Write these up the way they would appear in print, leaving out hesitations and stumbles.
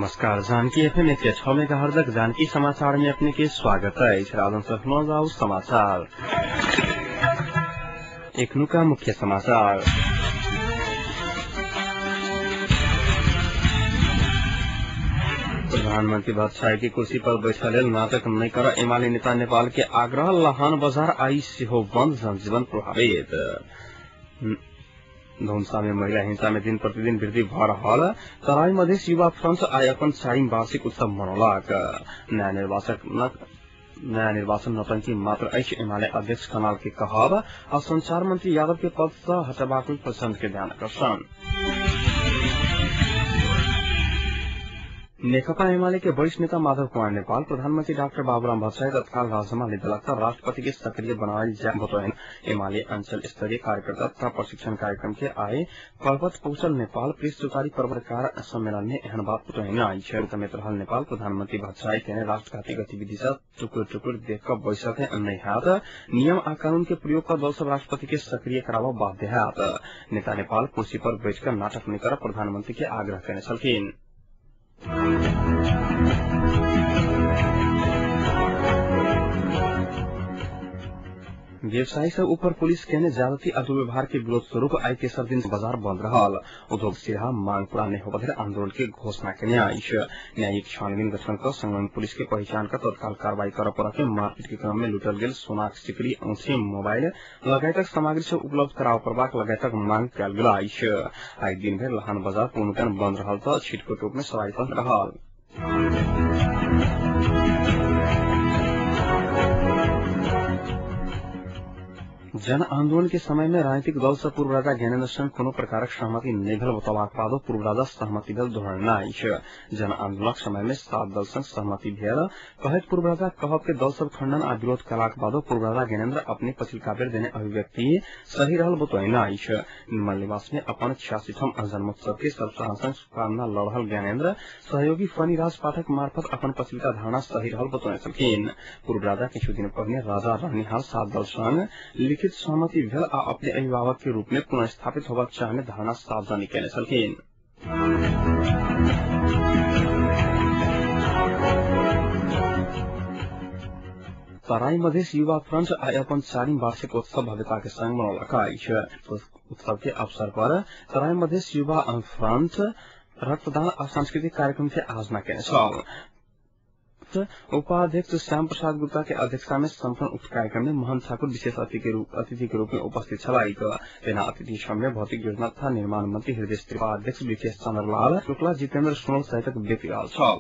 नमस्कार, जानकी एफएम 106 मेगाहर्जक जानकी समाचार में अपने के स्वागत अछि। राजन सफनौल समाचार। एखनुका मुख्य समाचार। प्रधानमंत्री भट्टराई के कुर्सी पर बैठल लेल नाटक नहि कर एमाले नेता नेपाल के आग्रह। लहान बाजार आई सेहो बंद, जनजीवन प्रभावित। धनुषा में महिला हिंसा में दिन प्रतिदिन वृद्धि भ रहल। तराई मधेश युवा फ्रंट आइ अपन चारिम वार्षिक उत्सव मनौलक। नयाँ निर्वाचन नौटंकी मात्र अछि एमाले अध्यक्ष खनाल के कहब। आ संचार मंत्री यादव के पद सँ हटेबाक लेल प्रचण्ड के ध्यान आकर्षण। नेकपा एमाले के वरिष्ठ नेता माधव कुमार नेपाल प्रधानमंत्री डाक्टर बाबूराम भट्टराई तत्काल राजीनामा लेदलक त राष्ट्रपति के सक्रिय बनायल जाय बतौलनि। एमाले अंचल स्तरीय कार्यकर्ता तथा प्रशिक्षण कार्यक्रम के आइ पर्वत पहुंचल नेपाल प्रेस सुतारी पत्रकार सम्मेलन में एहन बात बतौने अछि। समेत रहल नेपाल प्रधानमंत्री भट्टराई के राष्ट्रघाती गतिविधि सँ टुकुर टुकुर देख क बैसल नहि हैत। नियम आ कानून के प्रयोग क दल सब राष्ट्रपति के सक्रिय कराबऽ बाध्य हैत। नेता नेपाल कुर्सी पर बैठ क नाटक नहि करऽ प्रधानमंत्री के आग्रह केने छलखिन। व्यवसायी सब ऊपर पुलिस केने ज्यादती आ दुर्व्यवहार के विरोध स्वरूप आइ तेसर दिन बाजार बंद रहल। उद्योग सिरहा मांग पूरा नहि होबय धरि आंदोलन के घोषणा केने अछि। न्यायिक छानबीन गठन क संलग्न पुलिस के पहिचान क तत्काल कार्रवाई करऽ पड़त के मारपीट के क्रम में लूटल गेल सोनाक सिकड़ी, औंठी, मोबाइल लगायतक सामग्री सब उपलब्ध कराबऽ पड़बाक लगायतक मांग कयल गेल अछि। आइ दिन भरि लहान बाजार पूर्णतः बंद रहल त छिटपुट रूप में सवारी बंद रहल। जन आंदोलन के समय में राजनीतिक दल सँ पूर्व राजा ज्ञानेन्द्र संग कोनो प्रकारक सहमति नहि भेल बतौलाक बादो पूर्व राजा सहमति भेल दोहरौने अछि। जन आंदोलनक समय में 7 दल संग सहमति भेल कहैत पूर्व राजा कहब के दल सब खंडन आ विरोध कयलाक बादो पूर्व राजा ज्ञानेन्द्र अपने पछिलका बेर देने अभिव्यक्ति सही रहल बतौने अछि। निर्मल निवास में अपन 86ठम जन्मोत्सव के सर्वसाधारण संग शुभकामना लऽ रहल ज्ञानेन्द्र सहयोगी फणिराज पाठक मार्फत अपन पछिलका धारणा सही रहल बतौने छलखिन। पूर्व राजा किछु दिन पहिने राजा रहनिहार 7 दल संग लिखित सहमति भेल आ अपने अभिभावक के रूप में पुनर्स्थापित होबाक चाहने धारणा सार्वजनिक केने छलखिन। तराई मधेश युवा फ्रंट आइ अपन चारिम वार्षिक उत्सव भव्यता के संग मनौलक अछि। उत्सव के अवसर पर तराई मधेश युवा फ्रंट रक्तदान आ सांस्कृतिक कार्यक्रम के आयोजना केने छल। उपाध्यक्ष श्याम प्रसाद गुप्ता के अध्यक्षता में सम्पन्न उक्त कार्यक्रम में मोहन ठाकुर विशेष अतिथि के रूप में उपस्थित छलाह। तेना अतिथि सब में भौतिक योजना तथा निर्माण मंत्री हृदय त्रिपाठी, अध्यक्ष विकेश चंद्रलाल शुक्ला, जितेन्द्र सोनल सहितक व्यक्ति रहल छल।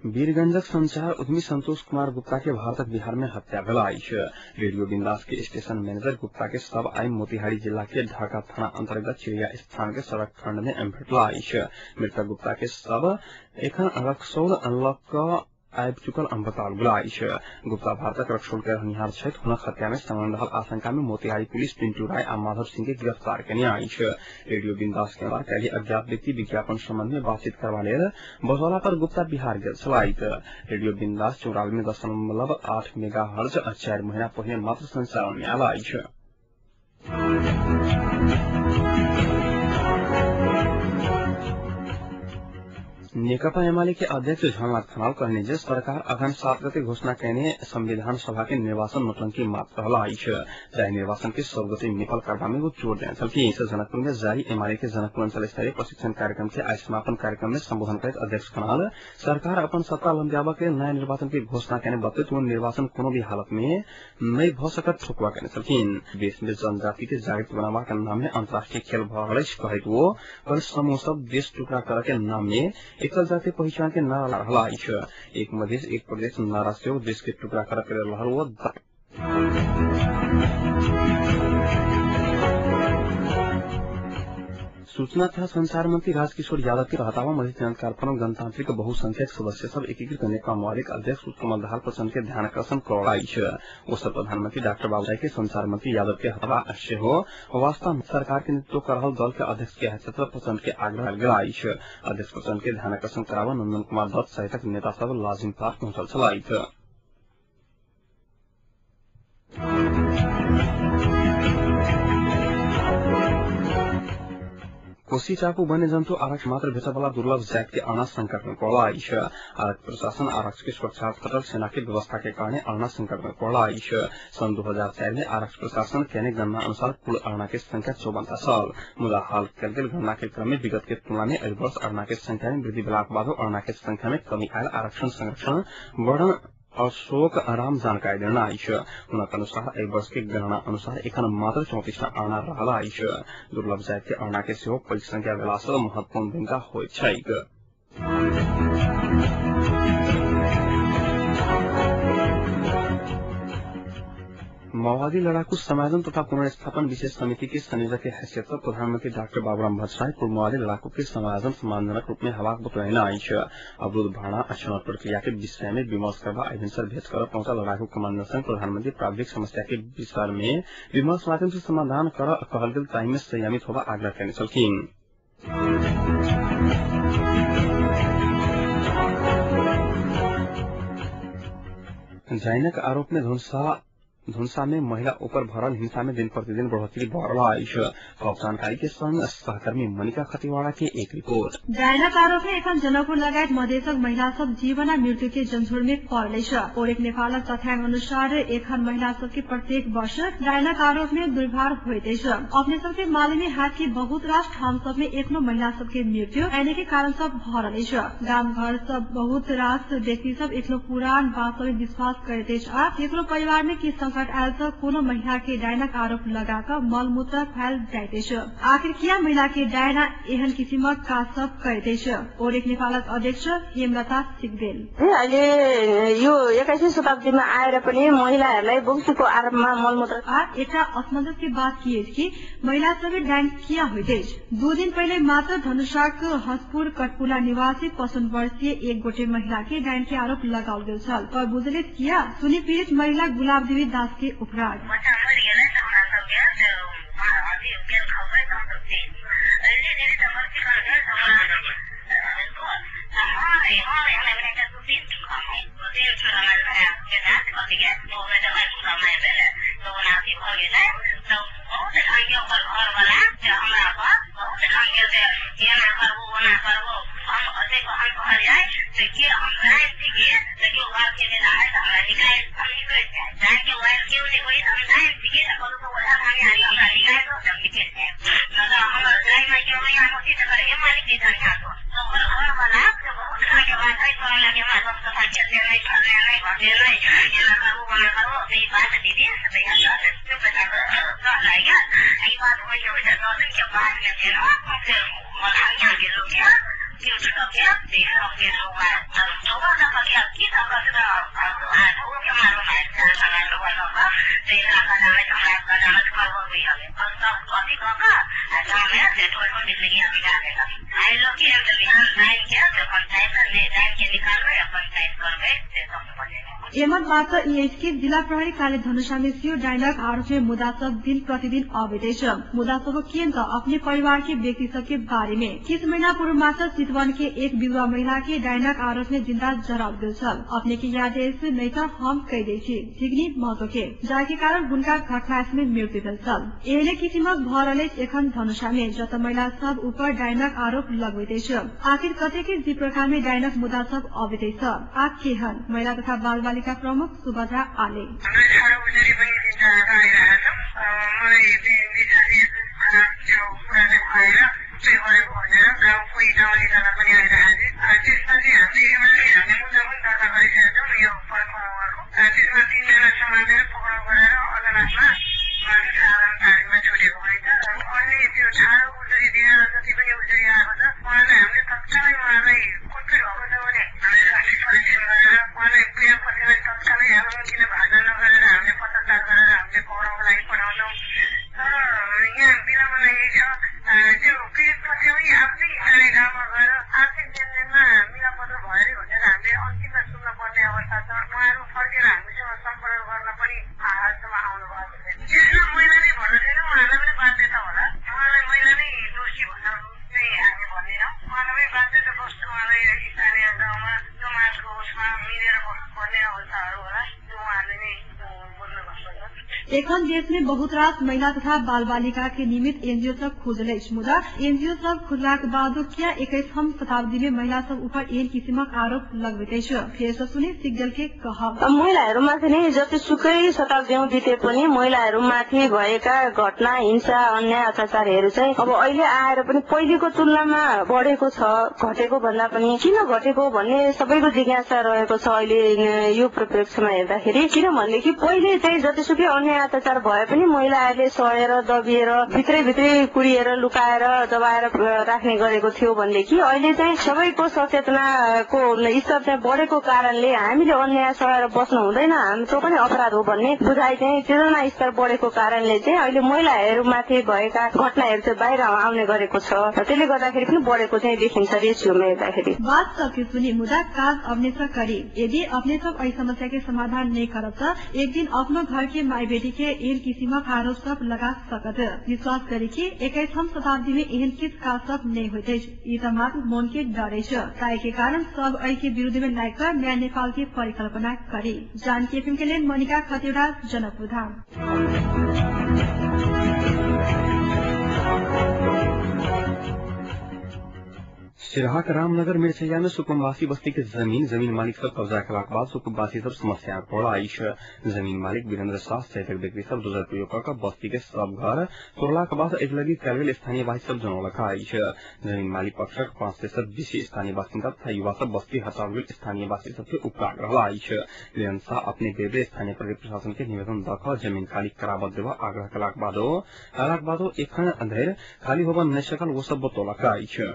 वीरगंजक संचार उद्यमी संतोष कुमार गुप्ता के भारतक बिहार में हत्या भेल अछि। रेडियो बिंदास के स्टेशन मैनेजर गुप्ता के शव आइ मोतिहारी जिला के ढाका थाना अंतर्गत चिड़िया स्थान के सड़क खंड में भेटल अछि। मृतक गुप्ता के शव एखन रक्सौल लऽ कऽ आबि चुकल बताओल गेल अछि। गुप्ता भारतक रक्सौल के रहनिहार छथि। हुनक हत्या में संलग्न रहल आशंका में मोतिहारी पुलिस पिंटू राय आ माधव सिंह के गिरफ्तार केने अछि। रेडियो बिंदास के अनुसार काल्हि अज्ञात व्यक्ति विज्ञापन संबंध में बातचीत करबा लेल बजौला पर गुप्ता बिहार गेल छलथि। रेडियो बिंदास 94.8 मेगाहर्ज 4 महीना पहिने मात्र संचालन में आयल अछि। नेकपा एमाले के अध्यक्ष झलनाथ खनाल कहने जे सरकार अघन 7 गते घोषणा केने संविधान सभा के निर्वाचन नौटंकी मात्र रहल अछि। जाहि निर्वाचन के 100 गते निफल करबा में ओ जोर देने छलखिन। जनकपुर में जारी एमाले के जनकपुर अंचल स्तरीय प्रशिक्षण कार्यक्रम के आइ समापन कार्यक्रम में संबोधन करैत अध्यक्ष खनाल सरकार अपन सत्ता लम्बियाबऽ के नया निर्वाचन के घोषणा केने बतैत ओ निर्वाचन कोनो भी हालत में नहि भऽ सकत ठोकुआ केने छलखिन। देश में जनजाति के जागृत बनाबाक नाम में अंतर्राष्ट्रीय खेल भऽ रहल अछि कहैत ओ कल समूह सब देश टुकड़ा करऽ के नाम में एकल जातीय पहिचान के नारा रहल अछि। एक मधेश एक प्रदेश नारा सेहो देश के टुकड़ा करऽ के रहल ओ सूचना तथा संचार मंत्री राजकिशोर यादव के हटावा मधेश जनतांत्रिक गणतांत्रिक बहुसंख्यक सदस्य सब एकीकृत नेकपा माओवादीक अध्यक्ष पुष्पकमल दाहाल प्रचण्ड के ध्यानाकर्षण करौला अछि। ओ सब प्रधानमंत्री डाक्टर बाबू के संचार मंत्री यादव के हटावा सेहो वास्ता सरकार के नेतृत्व कर रहल दल के अध्यक्ष के हैसियत प्रचण्ड के आग्रह गेल अछि। अध्यक्ष प्रचण्ड के ध्यानाकर्षण कराबऽ नंदन कुमार दत्त सहितक नेता सब लाजिम पाठ पहुंचल छलथि। कोशी टापु वन्यजन्तु आरक्ष मात्र भेटवाला दुर्लभ जात के अरना संकट में पड़ला अछि। आरक्ष प्रशासन आरक्ष के सुरक्षा खटल सेना के व्यवस्था के कारण अरना संकट में पड़ला अछि। सन् 2004 में आरक्ष प्रशासन केने गणना अनुसार कुल अरना के संख्या 54 छल, मुदा हाल कयल गेल गणना के क्रम में विगत के तुलना में एहि वर्ष अरना के संख्या में वृद्धि भेलाक बादो अरना के संख्या में कमी आयल आरक्षण संरक्षण वर्णन अशोक राम जानकारी देना अछि। हुनक अनुसार एहि वर्ष के गणना अनुसार एखन मात्र 34 टा अरना रहल अछि। दुर्लभ जाति के अरना के सेहो पैघ संख्या भेला सँ महत्वपूर्ण भूमिका होइत छैक। माओवादी लड़ाकू समायोजन तथा पुनर्स्थापन विशेष समिति के संयोजक के हैसियत से प्रधानमंत्री डाक्टर बाबूराम भट्टराई पूर्व माओवादी लड़ाकू के समायोजन सम्मानजनक रूप में हवाक बतौने अछि। अवरुद्ध भाड़ा आ प्रक्रिया के विषय में विमर्श करबा एहि भेंट कर पहुंचल लड़ाकू कमांडर संग प्रधानमंत्री प्राविधिक समस्या के विषय में विमर्श माध्यम से समाधान कर कहल गेल ताहि में संयमित होबा आग्रह केने छलखिन। जैनक आरोप में धुनसा में महिला ऊपर भरल हिंसा में दिन प्रतिदिन बढ़ोतरी भ रहल अछि। थप जानकारी के संग सहकर्मी मनिका खतिवाड़ा के एक रिपोर्ट। डायनक आरोप में एखन जनकपुर लगायत मधेशक महिला सब जीवन आ मृत्यु के जंझोर में पड़ल अछि। ओरेक नेपालक तथ्यांक अनुसार एखन महिला सब के प्रत्येक वर्ष डायनक आरोप में दुर्भार होइत अछि। अपने सब के मालूम है कि बहुत रास ठाम सब में एखनो महिला सब के मृत्यु डायन के कारण सब भ रहल अछि। गाम घर सब बहुत रास व्यक्ति सब एखनो पुरान बात सब विश्वास करैत अछि आ केकरो परिवार में की आयल त कोनो महिला के डायनक आरोप लगा क मलमूत्र फैल जाइत अछि। आखिर किया महिला के डायना एहन किसिमक काज सब करैत अछि? ओरेक नेपालक अध्यक्ष हेमलता सिगदेल। अहिले यो 21औं शताब्दीमा आएर पनि महिलाहरूलाई बोक्सीको आरोपमा मलमूत्र आ एउटा असमंजस के बात की अछि कि महिला सब डायन किया होइत अछि। 2 दिन पहिले मात्र धनुषाक हसपुर कटपुला निवासी 55 वर्षीय एक गोटे महिला के डायन के आरोप लगाओल गेल छल। पर बुझले किया सुनी पीड़ित महिला गुलाब देवी दास के उपराग। एमन बात ई अछि कि जिला प्रहरी कार्य धनुषा में सियो डायनक आरोप में मुद्दा सब दिन प्रतिदिन अबैत अछि। मुद्दा सब के त अपने परिवार के व्यक्ति सब के बारे में। किछ महीना पूर्व मात्र चितवन के एक विधवा महिला के डायनक आरोप में जिंदा जराओल गेल छल। अपने के याद अछि नहि त हम कहि दै छी झिगनी महतो के, जाहि के कारण हुनका घटना में मृत्यु भेल छल। एहने किसिमक भ रहल अछि एखन धनुषा में, जत महिला सब ऊपर डायनक आरोप लगबैत अछि। आखिर कतेक जी प्रकार में डायनक मुद्दा सब अबैत अछि आ केहन? महिला तथा बाल बालिका प्रमुख सुभद्रा आले। एखन देश में बहुत रास महिला तथा बाल बालिका के निमित्त एनजीओ सब खुजल अछि, मुदा एनजीओ सब खुजलाक बादो किया 21म शताब्दी में महिला सब ऊपर एहन किसिमक आरोप लगबैत अछि। फेर से सुनी सिग्देल के कहब। महिलाहरूमाथि नै जतिसुकै शताब्दी बिते पनि महिलाहरूमाथि भएका घटना, हिंसा, अन्याय, अत्याचारहरू चाहिँ अब अहिले आएर पनि पहिलेको तुलनामा बढेको छ, घटेको भन्दा पनि। किन घटेको भन्ने सबैको जिज्ञासा रहेको छ अहिले यो परिप्रेक्ष्यमा हेर्दाखेरि। किनभनेदेखि पहिले चाहिँ जतिसुकै अन्याय अत्याचार भए पनि महिलाहरूले सहेर, दबिएर, भित्रै भित्रै कुरिएर, लुकाएर, दबाएर राख्ने गरेको थियो भनेदेखि अहिले चाहिँ सबैको सचेतनाको स्तर चाहिँ बढेको कारणले हामीले अन्याय सहेर बस्नु हुँदैन, हाम्रो पनि अपराध हो भन्ने बुझाइ चाहिँ चेतना स्तर बढेको कारणले चाहिँ अहिले महिलाहरूमाथि भएका घटनाहरू चाहिँ बाहिर आउने गरेको छ। त्यसले गर्दाखेरि पनि बढेको चाहिँ देखिन्छ रेसियोमा हेर्दाखेरि। बात सबके सुनी मुदा काज अपने सब करी। यदि अपने सब एहि समस्या के समाधान नहीं करब त एक दिन अपनो घर के माई बेटी के एहन किसिमक आरोप सब लगा सकत। विश्वास करी कि 21म शताब्दी में एहन किछ काज सब नहीं होइत अछि। ई त मात्र मन के डर अछि। ताहि के कारण सब एहि के विरुद्ध में लागि कर नया नेपाल के परिकल्पना करी। जानकी एफएम के लेल मनिका खतिवड़ा, जनकपुर धाम। सिराहाक रामनगर मिर्चैया में सुकुम्बासी बस्ती के जमीन जमीन मालिक सब कब्जा केलाक बाद सुकुम्बासी सब समस्या पड़ल अछि। जमीन मालिक वीरेंद्र शाह सहितक व्यक्ति सब डोजर प्रयोग कऽ बस्ती के सब घर तोड़लाक बाद अगिलगी कयल गेल स्थानीयवासी सब जनौलक अछि। जमीन मालिक पक्षक 500 से बेसी स्थानीय बासिन्दा तथा युवा सब बस्ती हटाओल गेल स्थानीयवासी सबके उपराग रहल अछि। वीरेंद्र शाह अपने बेर स्थानीय प्रहरी प्रशासन के निवेदन दऽ कऽ जमीन खाली कराबऽ देबऽ आग्रह केलाक बादो एखन धरि खाली होबऽ नहि सकल ओ सब बतौलक अछि।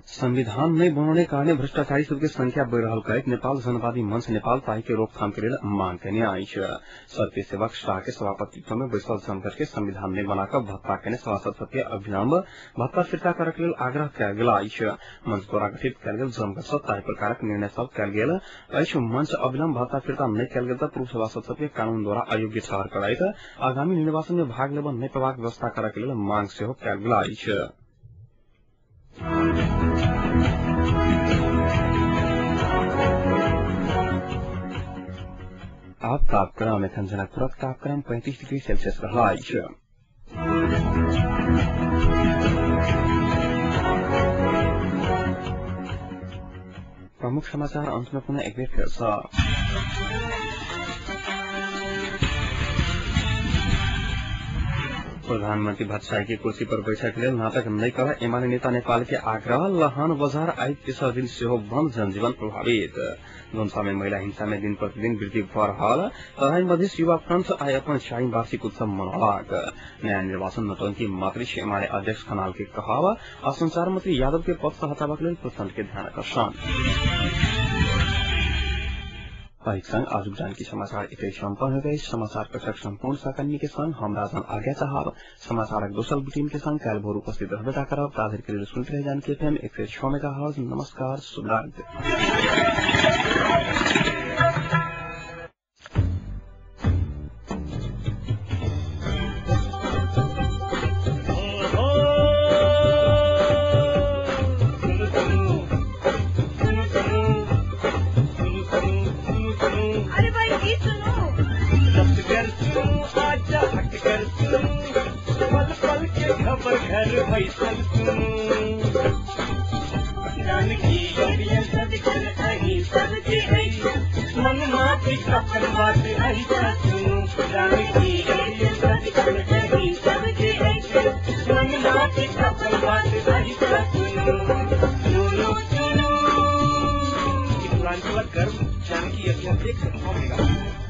संविधान नहि बनौने कारणे भ्रष्टाचारी सबके संख्या बढ़ि रहल कहैत नेपाल जनवादी मंच नेपाल ताहि के रोकथाम के लेल मांग केने अछि। सत्य सेवक शाह के सभापतित्व में बैसल जमघट के संविधान नहि बनाकऽ भत्ता केने सभासद सबके अविलम्ब भत्ता फिर्ता करक लेल आग्रह कयल गेल अछि। मंच द्वारा गठित कयल गेल जमघट सँ ताहि प्रकारक निर्णय सब कयल गेल अछि। मंच अविलम्ब भत्ता फिर्ता नहि कयल गेल तऽ पूर्व सभासद सबके कानून द्वारा अयोग्य ठहर करैत आगामी निर्वाचन में भाग लेबऽ नहि पेबाक व्यवस्था करक लेल मांग सेहो कयल गेल अछि। आब तापक्रम एखन जनकपुरक तापक्रम 35 डिग्री सेल्सियस रहल अछि। प्रमुख समाचार अंत में पुनः एक बेर फेर सँ। प्रधानमंत्री भट्टराई के कुर्सी पर बैठक लेल नाटक नहि कर एमाले नेता नेपाल के आग्रह। लहान बजार आइ तेसर दिन सेहो बंद, जनजीवन प्रभावित। धनुषा में महिला हिंसा में दिन प्रतिदिन वृद्धि भऽ रहल। तराई मधेश युवा फ्रंट आइ अपन 4 वार्षिक उत्सव मनौलक। नया निर्वाचन नौटंकी मात्र एमाले अध्यक्ष खनाल के कहब आ संचार मंत्री यादव के पद सँ हटाबक लेल प्रचण्ड के ध्यानाकर्षण। संग आजुक जानकी समाचार एतै सम्पन्न होइत अछि। समाचार कक्षक सम्पूर्ण सहकर्मी के संग हम राजन आज्ञा चाहब। समाचारक दोसर बुलेटिन के संग काल्हि भोर उपस्थित रहबे करब। ताधरि के लेल सुनैत रही जानकी एफएम 106 मेगाहर्ट्ज। नमस्कार, शुभरात्रि। घर बैसल सुनू जानकी सदिखन अहीं सबके अछि, मन माफिक अपन बात अहीं सुनू। जानकी सदिखन अहीं सबके अछि, मन माफिक अपन बात अहीं सुनू। सुनू सुनू मिथिलांचलक गर्व जानकी एफएम 106 मेगाहर्ट्ज।